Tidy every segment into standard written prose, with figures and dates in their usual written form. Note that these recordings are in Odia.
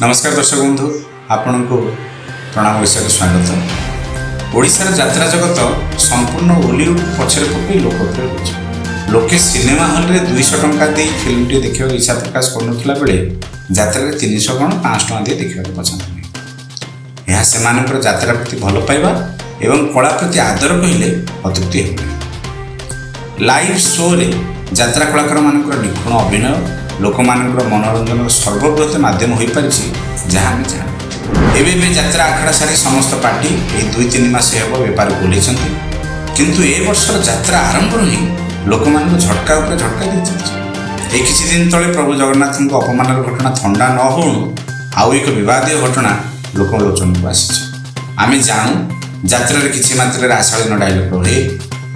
ନମସ୍କାର ଦର୍ଶକ ବନ୍ଧୁ, ଆପଣଙ୍କୁ ପ୍ରଣାମ ଓଡ଼ିଶାକୁ ସ୍ୱାଗତ। ଓଡ଼ିଶାର ଯାତ୍ରା ଜଗତ ସମ୍ପୂର୍ଣ୍ଣ ଓଲିଉଡ଼ ପଛରେ ପକାଇ ଲୋକପ୍ରିୟ ହୋଇଛି। ଲୋକେ ସିନେମା ହଲ୍ରେ 200 ଟଙ୍କା ଦେଇ ଫିଲ୍ମଟି ଦେଖିବାକୁ ଇଚ୍ଛା ପ୍ରକାଶ କରୁନଥିଲା ବେଳେ ଯାତ୍ରାରେ 300 କ'ଣ, 500 ଟଙ୍କା ଦେଇ ଦେଖିବାକୁ ପଛାନ୍ତି ନାହିଁ। ଏହା ସେମାନଙ୍କର ଯାତ୍ରା ପ୍ରତି ଭଲ ପାଇବା ଏବଂ କଳା ପ୍ରତି ଆଦର କହିଲେ ଅତ୍ୟୁକ୍ତି ହେବ ନାହିଁ। ଲାଇଭ୍ ଶୋରେ ଯାତ୍ରା କଳାକାରମାନଙ୍କର ନିଖୁଣ ଅଭିନୟ ଲୋକମାନଙ୍କର ମନୋରଞ୍ଜନର ସର୍ବବୃହତ ମାଧ୍ୟମ ହୋଇପାରିଛି, ଯାହା ଆମେ ଜାଣୁ। ଏବେ ଏବେ ଯାତ୍ରା ଆଖଡ଼ା ସାରି ସମସ୍ତ ପାର୍ଟି ଏହି 2-3 ମାସ ହେବ ବେପାରକୁ ଓହ୍ଲାଇଛନ୍ତି। କିନ୍ତୁ ଏ ବର୍ଷର ଯାତ୍ରା ଆରମ୍ଭରୁ ହିଁ ଲୋକମାନଙ୍କୁ ଝଟକା ଉପରେ ଝଟକା ଦେଇ ଚାଲିଛି। ଏଇ କିଛି ଦିନ ତଳେ ପ୍ରଭୁ ଜଗନ୍ନାଥଙ୍କ ଅପମାନର ଘଟଣା ଥଣ୍ଡା ନ ହେଉଣୁ ଆଉ ଏକ ବିବାଦୀୟ ଘଟଣା ଲୋକଲୋଚନକୁ ଆସିଛି। ଆମେ ଜାଣୁ, ଯାତ୍ରାରେ କିଛି ମାତ୍ରାରେ ଅଶାଳୀନ ଡାଇଲଗ ରୁହେ,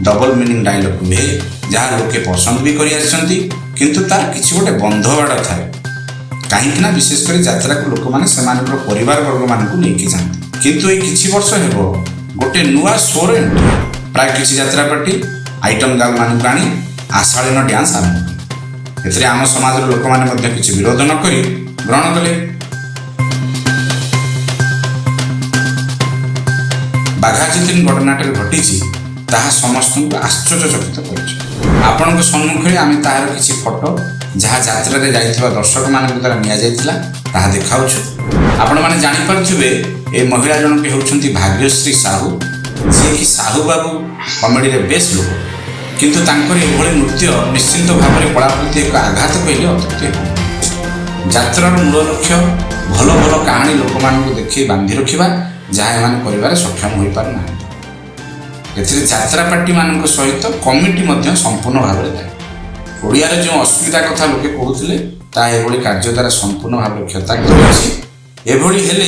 ଡବଲ ମିନିଂ ଡାଇଲଗ ରୁହେ, ଯାହା ଲୋକେ ପସନ୍ଦ ବି କରି ଆସିଛନ୍ତି। କିନ୍ତୁ ତାର କିଛି ଗୋଟେ ବନ୍ଧ ବାଡ଼ ଥାଏ, କାହିଁକି ନା ବିଶେଷ କରି ଯାତ୍ରାକୁ ଲୋକମାନେ ସେମାନଙ୍କର ପରିବାର ବର୍ଗମାନଙ୍କୁ ନେଇକି ଯାଆନ୍ତି। କିନ୍ତୁ ଏଇ କିଛି ବର୍ଷ ହେବ ଗୋଟେ ନୂଆ ଶୋର ଏଣ୍ଟ୍ରି। ପ୍ରାୟ କିଛି ଯାତ୍ରା ପାର୍ଟି ଆଇଟମ୍ ଗାର୍ଲମାନଙ୍କୁ ଆଣି ଅଶାଳୀନ ଡ୍ୟାନ୍ସ ଆରମ୍ଭ କଲେ। ଏଥିରେ ଆମ ସମାଜର ଲୋକମାନେ ମଧ୍ୟ କିଛି ବିରୋଧ ନ କରି ଗ୍ରହଣ କଲେ। ବାଘା ଯତୀନ ଘଟଣାଟିରେ ଘଟିଛି, ତାହା ସମସ୍ତଙ୍କୁ ଆଶ୍ଚର୍ଯ୍ୟଚକିତ କରିଛି। ଆପଣଙ୍କ ସମ୍ମୁଖରେ ଆମେ ତାହାର କିଛି ଫଟୋ, ଯାହା ଯାତ୍ରାରେ ଯାଇଥିବା ଦର୍ଶକମାନଙ୍କ ଦ୍ୱାରା ନିଆଯାଇଥିଲା, ତାହା ଦେଖାଉଛୁ। ଆପଣମାନେ ଜାଣିପାରୁଥିବେ, ଏ ମହିଳା ଜଣକ ହେଉଛନ୍ତି ଭାଗ୍ୟଶ୍ରୀ ସାହୁ, ଯିଏକି ସାହୁ ବାବୁ କମେଡ଼ିରେ ବେଶ୍ ଲୋକ। କିନ୍ତୁ ତାଙ୍କର ଏଭଳି ନୃତ୍ୟ ନିଶ୍ଚିନ୍ତ ଭାବରେ କଳା ପ୍ରତି ଏକ ଆଘାତ କହିଲେ ଅତ୍ୟୁକ୍ତି ହେବ ନାହିଁ। ଯାତ୍ରାର ମୂଳ ଲକ୍ଷ୍ୟ ଭଲ ଭଲ କାହାଣୀ ଲୋକମାନଙ୍କୁ ଦେଖାଇ ବାନ୍ଧି ରଖିବା, ଯାହା ଏମାନେ କରିବାରେ ସକ୍ଷମ ହୋଇପାରୁନାହାନ୍ତି। ଏଥିରେ ଯାତ୍ରା ପାର୍ଟିମାନଙ୍କ ସହିତ କମିଟି ମଧ୍ୟ ସମ୍ପୂର୍ଣ୍ଣ ଭାବରେ ଦାୟୀ। ଓଡ଼ିଆର ଯେଉଁ ଅସୁବିଧା କଥା ଲୋକେ କହୁଥିଲେ, ତାହା ଏଭଳି କାର୍ଯ୍ୟ ଦ୍ୱାରା ସମ୍ପୂର୍ଣ୍ଣ ଭାବରେ କ୍ଷତାକ୍ତ ହୋଇଛି। ଏଭଳି ହେଲେ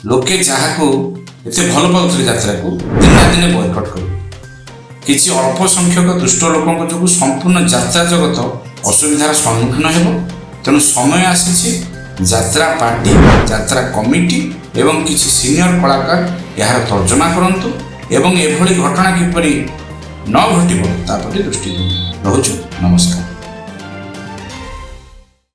ଲୋକେ ଯାହାକୁ ଏତେ ଭଲ ପାଉଥିଲେ, ଯାତ୍ରାକୁ ଦିନେ ନା ଦିନେ ବୟକଟ୍ କରିବେ। କିଛି ଅଳ୍ପ ସଂଖ୍ୟକ ଦୁଷ୍ଟ ଲୋକଙ୍କ ଯୋଗୁଁ ସମ୍ପୂର୍ଣ୍ଣ ଯାତ୍ରା ଜଗତ ଅସୁବିଧାର ସମ୍ମୁଖୀନ ହେବ। ତେଣୁ ସମୟ ଆସିଛି, ଯାତ୍ରା ପାର୍ଟି, ଯାତ୍ରା କମିଟି ଏବଂ କିଛି ସିନିୟର କଳାକାର ଏହାର ତର୍ଜମା କରନ୍ତୁ ଏବଂ ଏଭଳି ଘଟଣା କିପରି ନ ଘଟିବ ତା ପ୍ରତି ଦୃଷ୍ଟି ଦିଅନ୍ତୁ। ରହୁଛୁ, ନମସ୍କାର।